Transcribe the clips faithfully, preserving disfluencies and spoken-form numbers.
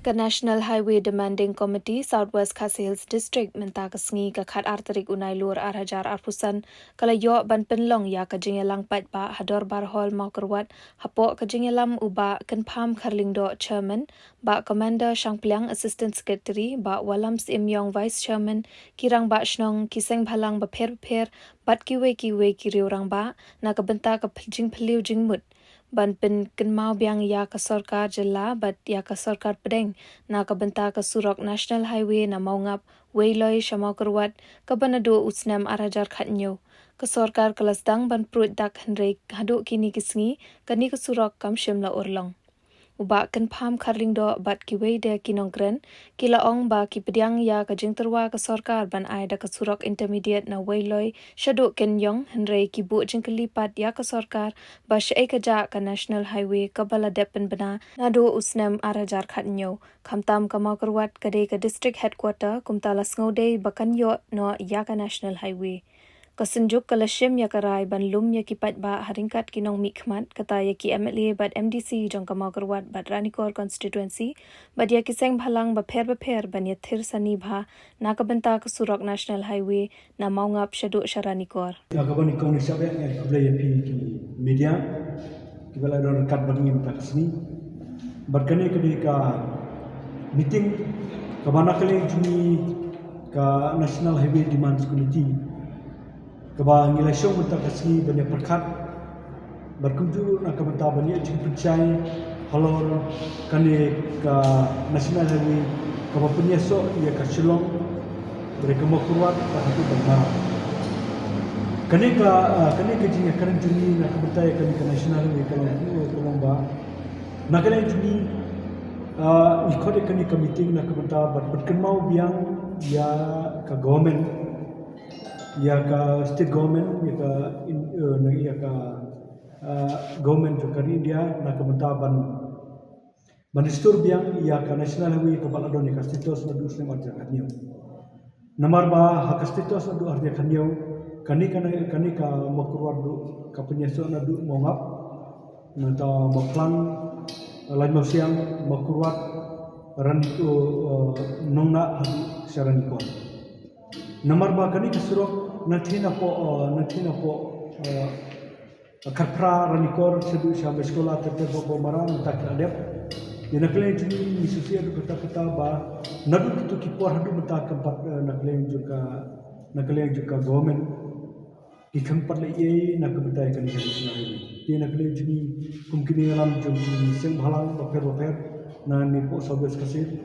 Ka National Highway Demanding Committee South West Khasi Hills District mynta ka sngi ka khat ar tarik u Nailur ar hajar arphew san ka la ïoh ban pynlong ïa ka jingïalang paidbah ha Dorbar Hall Mawkyrwat hapoh ka jingïalam u Bah Kynpham Kharlyngdoh Chairman, Bah Commander Shangpliang Assistant Secretary, Bah Wallam Syiemiong Vice Chairman, ki rangbah shnong, ki seng bhalang bapher bapher bad kiwei kiwei ki riew rangbah na ka bynta ka jingphylliew jingmut ban pynkynmaw biang ïa ka sorkar jylla bad ïa ka sorkar pdeng na ka bynta ka surok National Highway na Mawngap Weiloi sha Mawkyrwat kaba naduh u snem ar hajar khathynñiew ka sorkar ka la sdang ban pruid dak, hynrei haduh kine ki sngi kane ka surok kam shym la urlong. U Bah Kynpham Kharlyngdoh bad kiwei de ki nongkren ki la ong ba ki pdiang ïa ka jingtyrwa ka sorkar ban ai da ka surok intermediate na Weiloi shaduh Kynïong, hynrei ki buh jingkylli pat ïa ka sorkar ba shaei ka jah ka National Highway kaba la dep pynbna naduh u snem ar hajar khathynñiew. Khamtam ka Mawkyrwat ka dei ka district headquarter, kumta la sngewdei ba kan ïoh noh ïa ka National Highway. Ka Synjuk ka la shim ïa ka rai ban lum ïa ki paidbah ha ryngkat ki nongmihkhmat, kata ïa ki M L A bad M D C jong ka Mawkyrwat bad Ranikor constituency bad ïa ki seng bhalang bapher bapher ban ïathir sani bha na ka bynta ka surok National Highway na Mawngap shaduh sha Ranikor. Ïa kaba nyngkong nyngkong sha ba ngan khublei ïa phi ki media kiba la don ryngkat bad ngi mynta ka sngi. Bad kane ka dei ka meeting kaba na ka liang jong ngi ka National Highway Demands Committee kaba ngi la shong mynta ka sngi ban ïa pyrkhat bad kumjuh na ka bynta ban ïa jingpynshai halor kane ka National Highway kaba pynïasoh ïa ka Shillong, bad ka Mawkyrwat bad haduh Bangmara. Kane ka, ah, kane ka jingïakren jong ngi na ka bynta ïa kane ka National Highway ka long, ka long ba na ka liang jong ngi, ah, ngi khot ïa kane ka meeting na ka bynta ban pynkynmaw biang ïa ka government, ïa ka state government, ïa ka in, eh, na ïa ka, ah, government jong ka ri India na ka bynta ban, ban restore biang ïa ka National Highway kaba la don ïa ka status naduh u snem ar hajar khathynñiew. Namar ba ha ka status naduh ar hajar khathynñiew kane ka, kane ka Mawkyrwat ruh ka pynïasoh naduh Mawngap, nangta Mawphlang, Laitmawsiang, Mawkyrwat, Ranikor, eh, Nongnah haduh sha Ranikor. Namar ba kane ka surok na thie napoh, eh, na thie napoh, eh, Kharpra, Ranikor shaduh sha Mashkola, Terter bad Bamara mynta ki la dep. Ïa na ka liang jong ngi ngi sngewsih haduh katta katta ba naduh kito ki por haduh mynta kam pat, eh, na ka liang jong ka, na ka liang jong ka government ki kam pat leh ei ei na ka bynta ïa kane ka National Highway. Te na ka liang jong ngi kum ki nongïalam jong ki seng bhalang bapher bapher na ne poh South West Khasi Hills,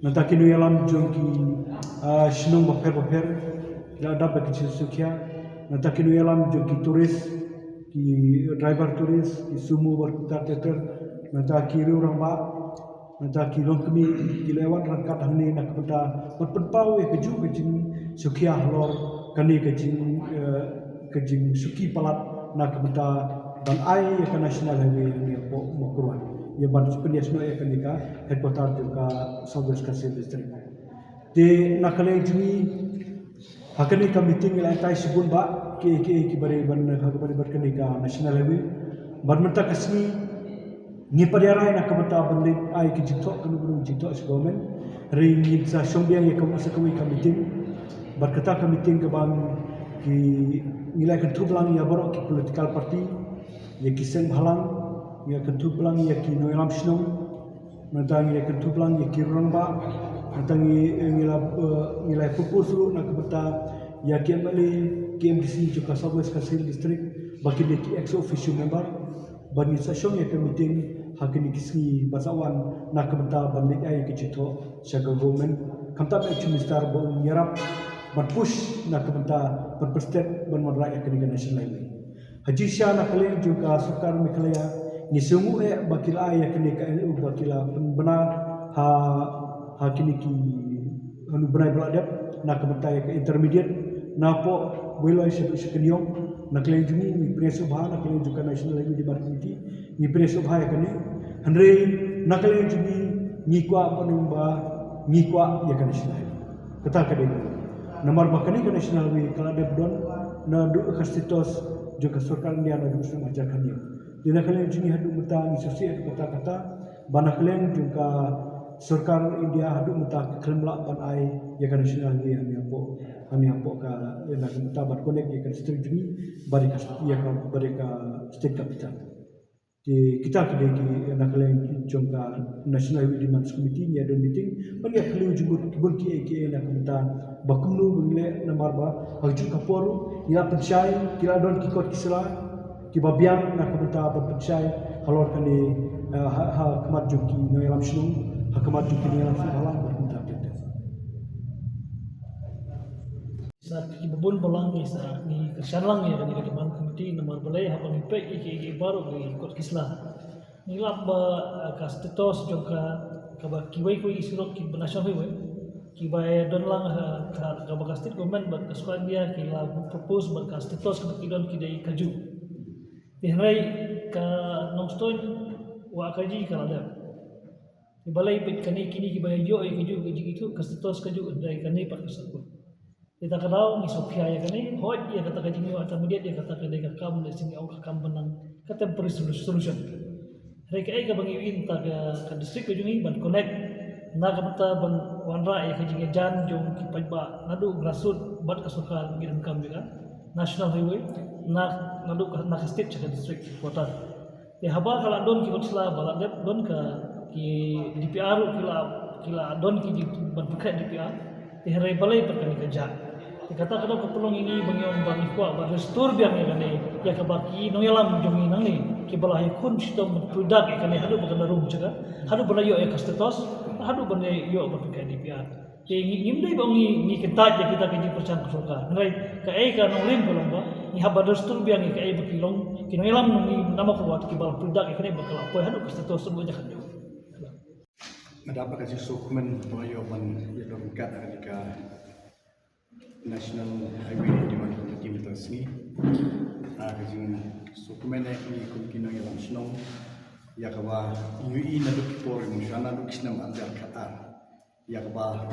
nangta ki nongïalam jong ki, ah, shnong bapher bapher ki la dap da ki jingsngewsih, nangta ki nongïalam jong ki tourist, ki driver tourist, ki sumo bad ki tar ter ter, nangta ki riew rangbah, nangta ki longkmie, ki la wan ryngkat hangne na ka bynta ban pynpaw ïa kajuh ka jingsngewsih halor kane ka jing, eh, ka jingsngewsih palat na ka bynta ban ai ïa ka National Highway hangne hapoh Mawkyrwat, ïa ban pynïasoh ïa kane ka headquarter jong ka South West Khasi Hills District. Te na ka liang jong ngi ha kane ka meeting ngi la ïatai shibun bha kiei kiei kiba dei ban, ha kaba dei bad kane ka National Highway. Bad mynta ka sngi ngi pat ïa rai na ka bynta ban leit ai ki jingthoh, kano kano ki jingthoh sha government. Hynrei ngin sa shong biang ïa kawei sa kawei ka meeting. Bad kata ka meeting kaba ngi, ngi la kynthup lang ïa baroh ki political party, ïa ki seng bhalang, ngi la kynthup lang ïa ki nongïalam shnong, nangta ngi la kynthup lang ïa ki rangbah, nangta ngi, eh, ngi la, eh, ngi la propose ruh na ka bynta ïa ki M L A, ki M D C jong ka South West Khasi Hills District ba kin dei ki ex officio member. Ba ngin sa shong ïa ka meeting ha kine ki sngi ba sa wan na ka bynta ban leit ai ki jingthoh sha ka government, khamtam ïa u Chief Minister ba un ïarap ban push na ka bynta ban pynstet ban wanrah ïa kane ka National Highway. Ha jingshisha na ka liang jong ka sorkar Meghalaya ngi sngewnguh eh ba ki la ai ïa kane ka, eh, ba ki la pynbna ha, ha kine ki, ha une u bnai ba la dep na ka bynta ïa ka intermediate napoh Weiloi shaduh sha Kynïong. Na ka liang jong ngi ngi pynïasoh bha, na ka liang jong ka National Highway Demands Committee ngi pynïasoh bha ïa kane. Hynrei na ka liang jong ngi ngi kwah ban ong ba ngi kwah ïa ka National Highway. Kata ka dei namar ba kane ka National Highway ka la dep don naduh ka status jong ka sorkar India naduh u snem ar hajar khathynñiew. Te na ka liang jong ngi haduh mynta ngi sngewsih haduh katta katta ba na ka liang jong ka Sorkar India haduh mynta ka khlem lah ban ai ïa ka national highway hangne hapoh, hangne hapoh ka, ïa ka mynta ban connect ïa ka district jong ngi bad ïa ka, ïa ka, bad ïa ka state capital. Te kita ki dei ki, na ka liang jong ka National Highway Demands Committee ngi ïa don meeting ban ïa kylli jubut ki bun ki, ki na ka mynta ba kumno ba ngi leh namar ba ha ka juh ka por ngi la pynshai, ki la don ki kot ki sla kiba biang na ka bynta ban pynshai halor kane, eh, ha, ha khmat jong ki nongïalam shnong, ha khmat jong ki nongïalam shnong, ha la ka bynta. Sa kiba bun ba lang ngi sa ngi kyrshan lang ïa kane ka demand committee namar balei haba ngi peit ïa ki, ïa ki baroh ki kot ki sla. Ngi lap ba, eh, ka status jong ka, kaba kiwei kiwei ki surok kiba national highway kiba ïa don lang ha, ha, kaba ka state government bad ka sorkar India ki la propose bad ka status kaba ki don ki dei kajuh. Te hynrei ka Nongstoiñ Wahkaji ka la dep. Te balei peit kane kine kiba ïoh ïa kajuh ka jingithuh ka status kajuh hynrei kane pat ka syrkut. Te ta ka daw ngi sngewkhia ïa kane, hooid ïa kata ka jingïoh intermediate ïa kata ka dei ka kam, lehse ngi ong ka kam ban nang ka temporary solu-, solution. Hynrei kaei kaba ngi ïohi mynta ka, ka district ka jong ngi ban connect na ka bynta ban wanrah ïa ka jingïajan jong ki paidbah naduh grassroots bad ka sorkar ngi donkam ïa ka national highway na, naduh ka, na ka state sha ka district headquarter. Te haba ka la don ki kot sla ba la dep don ka ki D P R ruh ki la, ki la don ki jing ban pynkhreh D P R. Te hynrei balei pat kane ka jia. Te kata ka dei ka pynlong ïa ngi ba ngi ong ba ngi kwah ban restore biang ïa kane ïa kaba ki nongïalam jong ngi nangne kiba la ïakhun shitom ban pyrdak ïa kane haduh ba kan da rum jaka haduh ban da ïoh ïa ka status haduh ban da ïoh ban pynkhreh D P R. Te ngi, ngim dei ba ngi, ngi kyntait ïa kita ki jingpyrshang ka sorkar. Hynrei kaei ka nongrim ka long ba ngi hap ban restore biang ïa kaei ba ki long ki nongïalam ngi namar ka wat kiba la pyrdak ïa kane ba ka la poi haduh ka status ruh ba jaka. Nga da pat ka jingsngewkmen ba ïoh ban ïa don kat ha ka National Highway Development Committee mynta ka sngi. Ha ka jingsngewkmen ïa ngi kum ki nongïalam shnong ïa kaba ngi ïohi naduh ki por ngi sha naduh ki snem arhajar khatar. Ïa kaba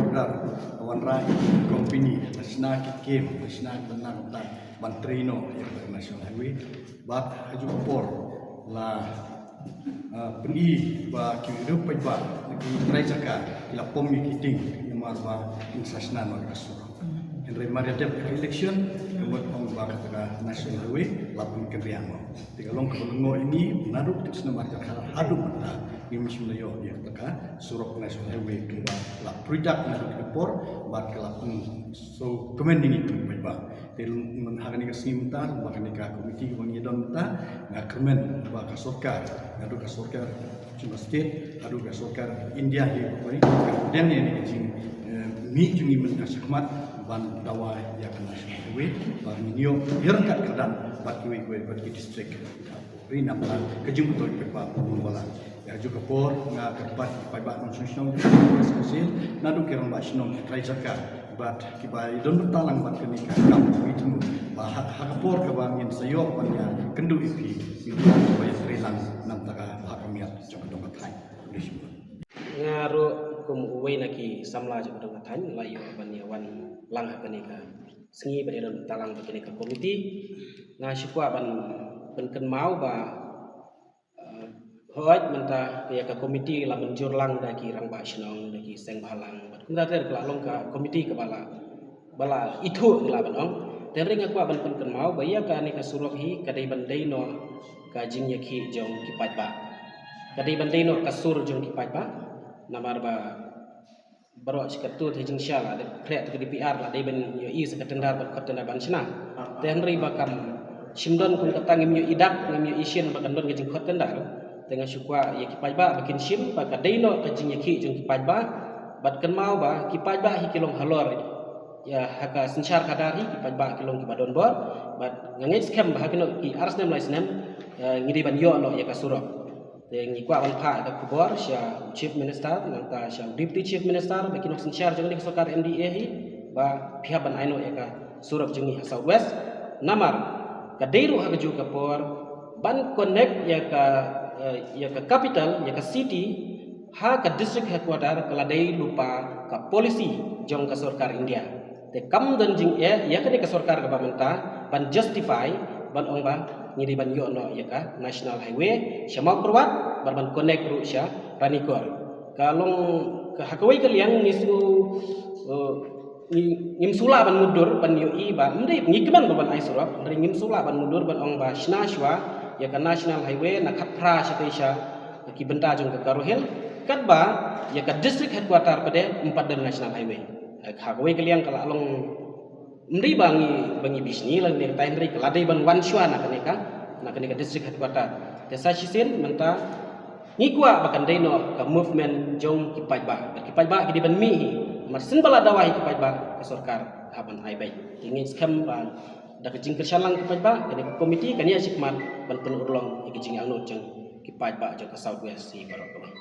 order wanrah ïa ki company, la shna ki kem, la shna ki bynta ban trei noh ïa ka National Highway. Bad ha kajuh ka por la, ah, pyni ba ki riew paidbah, ki trai jaka ki la pom ïa ki tieng namar ba kin sa shna noh ïa ka surok. Hynrei mar ïa dep ka election, ka mut ong ba kata ka National Highway la pynkynriah noh. Te ka long kaba lyngngoh ïa ngi naduh ka snem arhajar khatar haduh mynta. Ngim shym la ïoh ïa kata ka surok National Highway kaba la project naduh ka por bad ka la pynsngewkmen ïa ngi kum paidbah. Te lem ha kane ka sngi mynta ba kane ka komiti kaba ngi don mynta nga kyrmen ba ka sorkar, naduh ka sorkar jong ka state haduh ka sorkar India hi ba poi ka pdiang ïa kane ka jing, eh, mih jong ngi mynta shakhmat ban dawa ïa ka National Highway ba ngin ïoh ïa ryngkat kyrdan bad kiwei kiwei bad ki district. Ri namar ka jingmyntoi paidbah bun balang. Ïa kajuh ka por nga kyrpad ïa ki paidbah nongshong shnong, naduh ki rangbah shnong, ki trai jaka bad kiba ïadon bynta lang bad kane ka kam kaba ïa thmu ba ha, ha ka por kaba ngin sa ïoh ban ïakynduh ïa phi, ngin ïoh ban ïatrei lang na ka bynta ka hok ka miat jong ka dong ka thaiñ. Khublei shibun. Nga ruh kum uwei na ki samla jong ka dong ka thaiñ la ïoh ban ïawan lang ha kane ka sngi ban ïadon bynta lang bad kane ka komiti. Nga shu kwah ban pynkynmaw ba, eh, hooid mynta ïa ka komiti la mynjur lang da ki rangbah shnong, da ki seng bhalang bad kumta ter ka la long ka komiti kaba la, ba la ithuh ngi lah ban ong. Te hynrei nga kwah ban pynkynmaw ba ïa kane ka surok hi ka dei ban dei noh ka jingïakhih jong ki paidbah. Ka dei ban dei noh ka sur jong ki paidbah. Namar ba baroh shi katto te jingshai la dep khreh te ka D P R la dei ban ïohi sa ka tender ban khot tender ban shna. Te hynrei ba kam shym don kum kata, ngim ïohi dak, ngim ïohi shen ba kan don ka jingkhot tender. Te nga shu kwah ïa ki paidbah ba kin shim ba ka dei noh ka jingïakhih jong ki paidbah. Bad kynmaw ba ki paidbah hi ki long halor ïa ha ka synshar khadar hi, ki paidbah ki long kiba don bor. Bad nga ngeit skhem ba ha kino ki ar snem lai snem, eh, ngi dei ban ïoh noh ïa ka surok. Te ngi kwah ban phah ïa ka khubor sha u Chief Minister, nangta sha u Deputy Chief Minister, bad ki nongsynshar jong kane ka sorkar M D A hi, ba phi hap ban ai noh ïa ka surok jong ngi ha South West. Namar ka dei ruh ha kajuh ka por ban connect ïa ka, eh, ïa ka capital, ïa ka city ha ka district headquarter, ka la dei lypa ka policy jong ka sorkar India. Te kam don jingeh ïa kane ka sorkar kaba mynta ban justify ban ong ba ngi dei ban ïoh noh ïa ka National Highway sha Mawkyrwat bad ban connect ruh sha Ranikor. Ka long ka ha kawei ka liang ngi sngew, eh, ngi, ngim sngewlah ban mutdur ban ïohi ba ym dei ngi kmen ba ban ai surok, hynrei ngim sngewlah ban mutdur ban ong ba shna shuwa ïa ka National Highway na khatphra shatei sha ki bynta jong ka Garo Hills, katba ïa ka district headquarter pat de ym pat don National Highway. Eh, ha kawei ka liang ka la long ym dei ba ngi, ba ngi bishni la ne tai, hynrei ka la dei ban wan shuwa na kane ka, na kane ka district headquarter. Te sa shisien mynta ngi kwah ba kan dei noh ka movement jong ki paidbah. Bad ki paidbah ki dei ban mih hi. Mar shen ba la dawa hi ki paidbah, ka sorkar ka hap ban ai beit. Te ngi skhem ba da ka jingkyrshan lang ki paidbah, kane ka committee kan ïa shikmat ban pynurlong ïa ki jingangnud jong ki paidbah jong ka South West hi baroh kawei.